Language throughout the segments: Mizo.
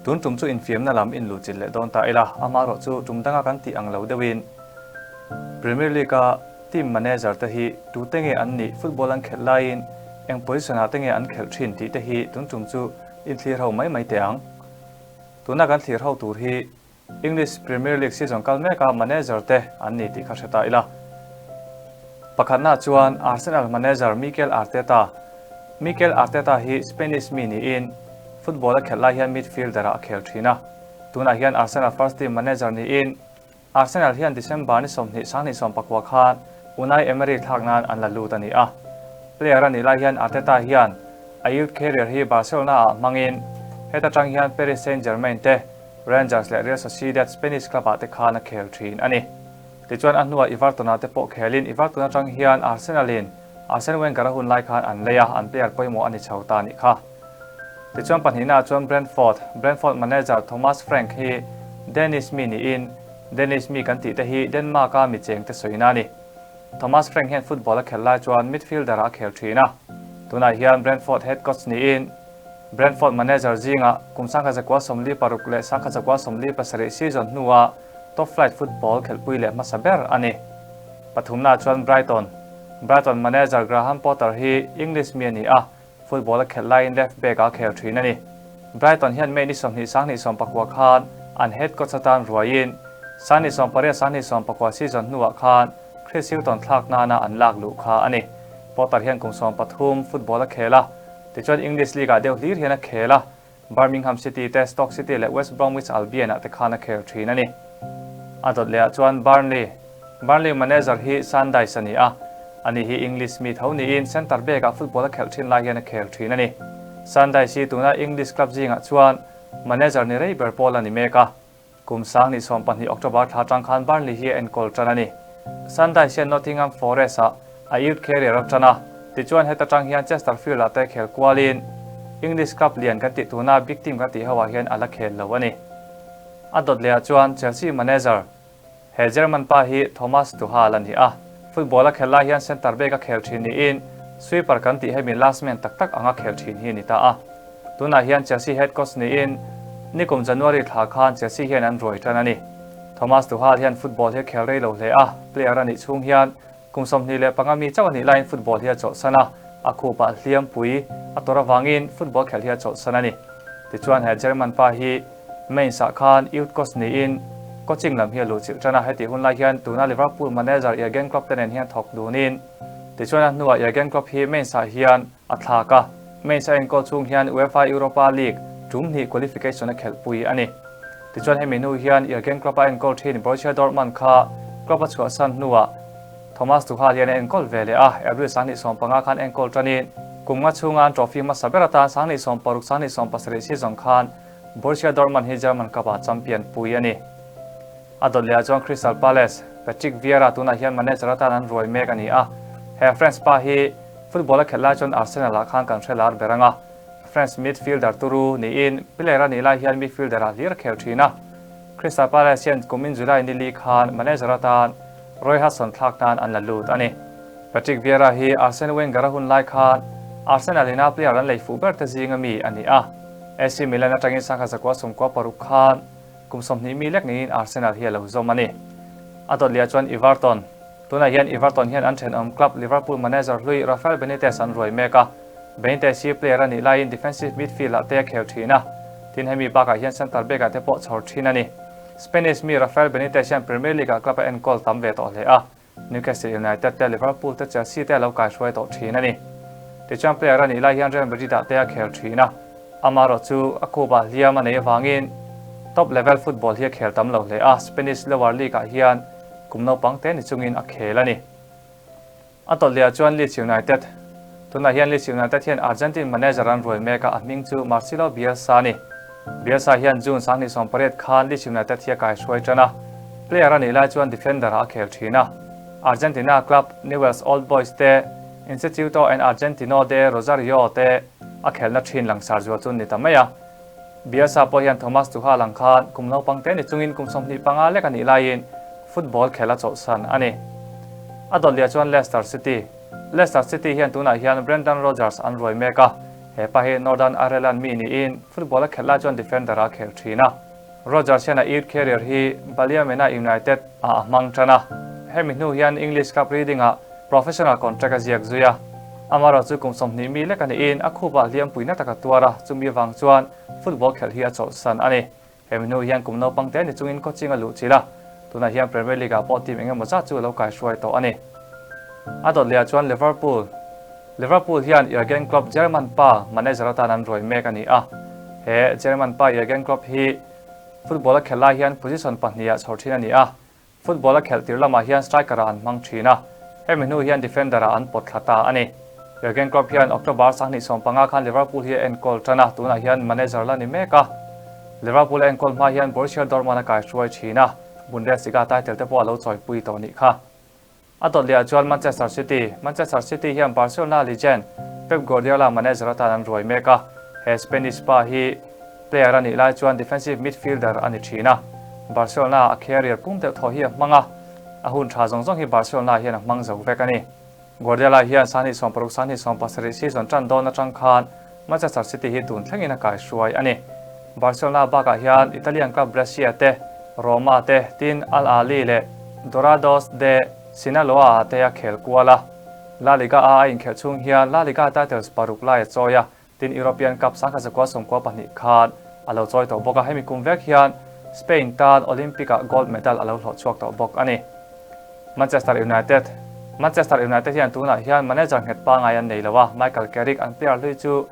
Tun tum chu infiamna lam in luhchilh leh dawn ta ila, amaherawh chu tum danga kan tih ang lo deuhin Premier League-a team manager te hi tute nge an nih, football an khelh laiin eng position-ah te nge an khelh thin tih te hi tun tum chu inthlir ho mai mai teh ang. Tuna kan thlir ho tur hi English Premier League season kal meka manager te an ni tih kha hre ta ila. Pakhatna chuan Arsenal manager Mikel Arteta. Mikel Arteta hi Spanish mi niin football a khelh lai hian midfielder ah a khel thin a. Tunah hian Arsenal first team manager niin Arsenal hian December ni 20 2019 khan Unai Emery thlak nan an la lut a ni a. Player a nih lai hian Arteta hian a youth career hi Barcelona ah hmangin heta tang hian Paris Saint-Germain te Rangers leh Real Sociedad Spanish club ah te khan a khel thin a ni. Tichuan a hnuah Everton ah te pawh khelin Everton atang hian Arsenal in Arsene Wenger a hun lai khan an lei a, an player pawimawh a ni chho ta a nih kha. Tichuan pahnihna ah chuan Brentford, Brentford manager Thomas Frank hi Danish mi niin Danish mi kan tih te hi Denmark a mi cheng te sawina a ni. Thomas Frank hian football a khelh lai chuan midfielder ah a khel thin a. Tunah hian Brentford head coach niin Brentford manager zingah kum 1946 leh 1947 season hnua top flight football khelhpui leh hmasa ber a ni. Pathumnaah chuan Brighton. Brighton manager Graham Potter hi English mi a ni a, football a khelh laiin left back a khel thin a ni. Brighton hian May ni 20 2019 khan an head coach atan ruaiin 2018 2019 season hnuah khan Chris Hughton thlak nana an lak luh kha a ni. Potter hian kum 13 football a khel a, Tichuan English League ah deuh hlir hian a khel a, Birmingham City te, Stoke City leh West Bromwich Albion ah te khan a khel thin a ni. A dawt leh ah chuan Burnley. Burnley manager hi Sean Dyche a ni a, ani hi English mi tho niin centre back ah football a khelh thin lai hian a khel thin a ni. Sean Dyche hi tuna English club zingah chuan manager ni rei ber pawl a ni mek a. Kum 2020 October thla tang khan Burnley hi a enkawl tan a ni. Sean Dyche hian Nottingham Forest ah a youth career a tan a, tichuan heta tang hian Chesterfield ah te khel kualin English club lian kan tih tuna big team kan tih ho ah hian a la khel lo a ni. A dawt leh ah chuan Chelsea manager he German pa hi Thomas Tuchel a ni a, football a khel lai hian centre back a khel thin niin sweeper kan tih hemi last man tak tak anga khel thin hi a ni ta a. Tunah hian Chelsea head coach niin nikum January thla khan Chelsea hian an ruai tan a ni. Thomas Tuchel hian football hi a khel rei lo hle a, player a nih chhung hian kum 25 mi chauh a nih laiin football hi a chawlhsan a, a khupah hliampui a tawrh avangin football khelh hi a chawlhsan a ni. Tichuan he German pa hi Mainz ah khan youth coach niin coaching lam hi a luhchilh tan a, hetih hun lai hian tuna Liverpool manager Jurgen Klopp te nen hian thawk dunin tichuan a hnuah Jurgen Klopp hi Mainz ah hian a thlak a, Mainz a enkawl chhung hian UEFA Europa League tum hnih qualification a khelhpui a ni. Tichuan hemi hnu hian Jurgen Klopp a enkawl thin Borussia Dortmund kha Klopp a chhuahsan hnuah Thomas Tuchel hian a enkawl ve leh a, April 2015 khan enkawl tanin kum nga chhunga an trophy hmasa ber atan 2016 2017 season khan Borussia Dortmund hi German Cup ah champion pui a ni. A dawt lehah chuan Crystal Palace, Patrick Vieira tunah hian manager atan an ruai mek a ni a. He French pa hi football a khelh lai chuan Arsenal ah khan kan hre lar ber ang a. French midfielder turu niin player a nih lai hian midfielder ah hlir a khel thin a. Crystal Palace hian kumin July ni li khan manager atan Roy Hodgson thlak nan an la lut a ni. Patrick Vieira hi Arsene Wenger a hun lai khan Arsenal ina player an lei fuh ber te zinga mi a ni a. AC Milan atangin 1996 khan Kum 20 mi lek niin Arsenal hi a lo zawm a ni. A dawt leh ah chuan Everton. Tunah hian Everton hian an thenawm club Liverpool manager hlui Rafael Benitez an ruai mek a. Benitez hi player a nih laiin defensive midfield ah te a khel thin a. Tin hemi bakah hian centre back ah te pawh chhawr thin a ni. Spanish mi Rafael Benitez hian Premier League ah club a enkawl tam ve tawh hle a. Newcastle United te, Liverpool te, Chelsea te a lo kaihruai tawh thin a ni. Tichuan player a nih lai hian Real Madrid ah te a khel thin a, amaherawh chu a khupah hliam a nei avangin top level football hi a khel tam lo hle a, Spanish lower league ah hian kum naupang te ni chungin a khel a ni. A tawlh leh ah chuan Leeds United. Tunah hian Leeds United hian Argentine manager an ruai mek a, a hming chu Marcelo Bielsa a ni. Bielsa hian June 2018 khan Leeds United hi a kaihruai tan a, player a nih lai chuan defender ah a khel thin a. Argentina club Newell's Old Boys te, Instituto en Argentino de Rosario te a khelna thin langsar zual chu ni ta mai a. Bielsa pawh hian Thomas Tuchel ang khan kum naupang te ni chungin kum 25 lek a nih laiin football khel a chawlhsan a ni. A dawt leh chuan Leicester City. Leicester City hian tunah hian Brendan Rodgers an ruai mek a. He pa hi Northern Ireland mi niin football a khelh lai chuan defender a khel thin a. Rodgers hian a youth career hi Ballymena United ah a hmang tan a. Hemi hnu hian English club Reading ah professional contract a ziak zui a. Amaherawhchu chu kum 20 mi lek a niin a khupah hliampui na tak a tuar a, chumi avang chuan football khelh hi a chawlhsan a ni. Hemi hnu hian kum naupang te ni chungin coaching a luh chilh a, tunah hian Premier League ah pawh team engemaw zat chu a lo kaihruai tawh a ni. A dawt lehah chuan Liverpool Liverpool hian Jurgen Klopp German pa manager atan an ruai mek a ni a. He German pa Jurgen Klopp hi football a khelh lai hian position pahniha chhawr thin a ni a. Football a khelh tir lamah hian striker ah an hmang thin a, hemi hnu hian defender ah an pawt thla ta a ni. Jurgen Klopp hian October 2015 khan Liverpool hi a enkawl tan a, tunah hian manager la ni mek a. Liverpool a enkawl hma hian Borussia Dortmund a kaihruai thin a, Bundesliga title te pawh a lo chawipui tawh nih kha. A dawt lehah chuan Manchester City Manchester City hian Barcelona legend Pep Guardiola manager atan an ruai mek a, he Spanish pa hi player a nih lai chuan defensive midfielder a ni thin a, Barcelona a career pum deuh thaw hi a hmang a, a hun tha zawng zawng hi Barcelona hian a hmang zo vek a ni. Guardiola hian 2016 2017 season tan dawn atang khan Manchester City hi tun thlengin a kaihruai a ni. Barcelona bakah hian Italian club Brescia te, Roma te, tin Al Ahly leh Dorados de Sinaloa te a khel kual a. La Liga a a inkhelh chhung hian La Liga titles paruk lai a chawi a, tin European Cup 1992 khan a lo chawi tawh bawk a, hemi kum vek hian Spain tan Olympic-ah gold medal a lo hlawh chhuak tawh bawk a ni. Manchester United Manchester United hian tunah hian manager nghet pangai an nei lo a, Michael Carrick an player hlui chu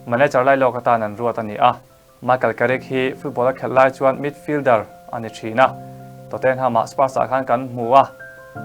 manager lai lawk atan an ruat a ni a. Michael Carrick hi football a khelh lai chuan midfielder a ni thin a, Tottenham-ah Spurs-ah khan kan hmu a,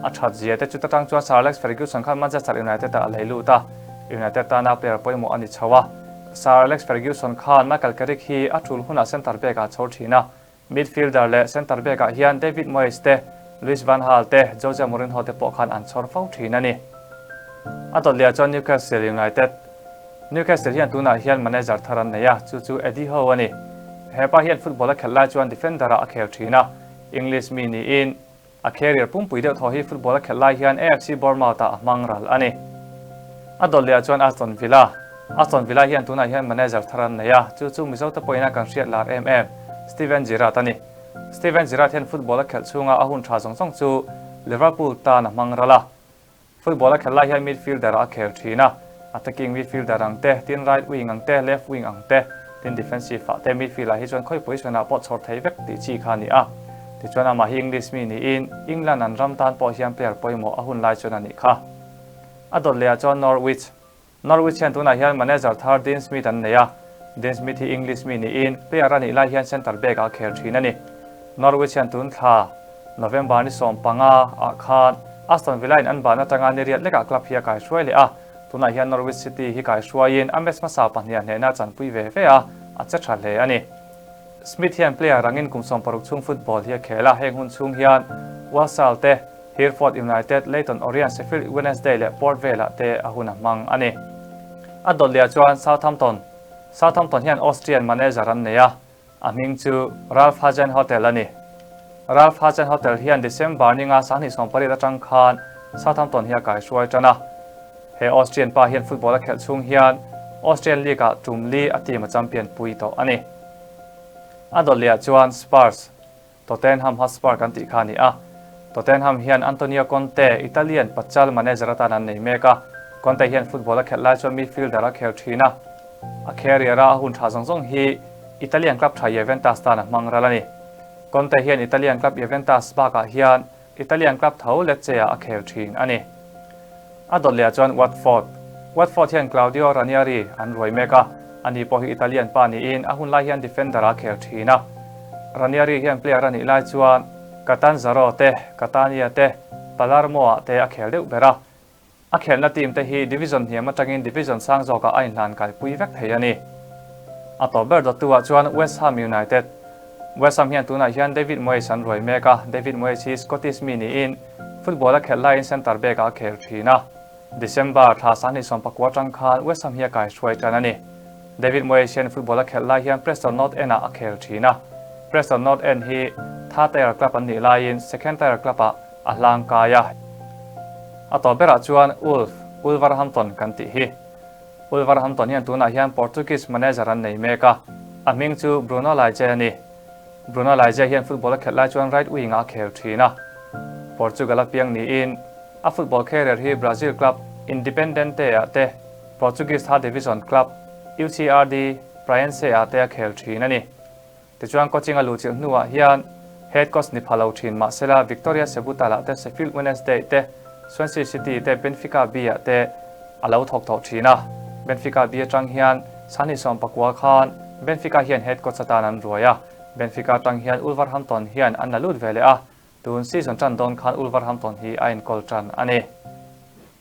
a that zia te chuta tang chuan Sir Alex Ferguson khan Manchester United-ah a lei lut a, United tana player pawimawh a ni chho a. Sir Alex Ferguson khan Michael Carrick hi a tul hunah centre back-ah a chhawr thin a, Midfielder leh centre back ah hian David Moyes te, Luis van Gaal te, Jose Mourinho te pawh khan an chhawr fo thin a ni. A dawt leh ah chuan Newcastle United. Newcastle hian tunah hian manager thar an nei a, chu chu Eddie Howe a ni. He pa hian football a khelh lai chuan defender ah a khel thin a, English mi niin A career pumpui deuh thaw hi football a khelh lai hian AFC Bournemouth ah a hmang ral a ni. A dawt leh ah chuan Aston Villa. Aston Villa hian tunah hian manager thar an nei a, chu chu Mizo te pawhin a kan hriat lar em em, Steven Gerrard a ni. Steven Gerrard hian football a khelh chhunga a hun tha zawng zawng chu Liverpool tan a hmang ral a. Football a khelh lai hian midfielder a khel thin a, attacking midfielder ang te, tin right wing ang te, left wing ang te, tin defensive ah te midfield ah hi chuan khawi position ah pawh chhawr thei vek tih chi kha a ni a. Tichuan amah hi English mi niin England an ram tan pawh hian player pawimawh a hun lai chuan a nih kha. A dawt leh ah chuan Norwich. Norwich hian tunah hian manager thar Dean Smith an nei a, Dean Smith hi English mi niin player a nih lai hian centre back ah a khel thin a ni. Norwich hian tun thla, November ni 15 ah khan Aston Villa in an ban atanga ni riat lekah club hi a kaihruai leh a, tunah hian Norwich City hi kaihruaiin a match hmasa pahniha hnehna a chanpui ve ve a, a che tha hle a ni. Smith hian player rangin kum 60 chhung football hi a khel a, heng hun chhung hian Walsall te, Hereford United, Leyton Orient, Sheffield Wednesday leh Port Vale ah te a hun a hmang a ni. A dawt leh ah chuan Southampton Southampton hian Austrian manager an nei a, a hming chu Ralph Hasenhuttl a ni. Ralph Hasenhuttl hian December ninga 2018 atang khan Southampton hi a kaihruai tan a. He Austrian pa hian football a khelh chhung hian Austrian League ah tum li a team a champion pui tawh a ni. A dawt leh ah chuan Spurs Tottenham Hotspur kan tih kha a ni a. Tottenham hian Antonio Conte, Italian pachal manager atan an nei mek a. Conte hian football a khelh lai chuan midfielder a khel thin a. A career a a hun tha zawng zawng hi Italian club tha Juventus tan a hmang ral a ni. Conte hian Italian club Juventus bakah hian Italian club tho Lecce ah a khel thin a ni. A dawt leh ah chuan Watford. Watford hian Claudio Ranieri an ruai mek a, ani pawh hi Italian pa niin a hun lai hian defender a khel thin a. Ranieri hian player a nih lai chuan Catanzaro te, Catania te, Palermo ah te a khel deuh ber a. A khelhna team te hi division hniam atangin division sang zawkah a inhlan kaipui vek thei a ni. A tawp ber dawttu ah chuan West Ham United. West Ham hian tunah hian David Moyes an ruai mek a, David Moyes hi Scottish mi niin football a khelh laiin centre back ah a khel thin a. December thla 2019 atang khan West Ham hi a kaihruai tan a ni. David Moyes hian football a khelh lai hian Preston North End ah a khel thin a. Preston North End hi third tier club an nih laiin second tier club ah a hlang kai a. A tawp berah chuan Wolf, Wolverhampton kan tih hi. Wolverhampton hian tunah hian Portuguese manager an nei mek a, a hming chu Bruno Lage a ni. Bruno Lage hian football a khelh lai chuan right wing-ah a khel thin a. Portugal a piang niin a football career hi Brazil club Independente-ah te, Portuguese third division club UCRD Praense-ah te a khel thin a ni. Tichuan coaching a luhchilh hnuah hian head coach ni pha lo thin mahsela Victoria Sebutala te Sheffield Wednesday te Swansea City te Benfica B-ah te a lo thawk tawh thin a. Benfica B atang hian Sani Sawmpakua khan Benfica hian head coach atan an ruai a, Benfica atang hian Wolverhampton hian an la lut ve leh a, tun season tan dawn khan Wolverhampton hi a enkawl tan a ni.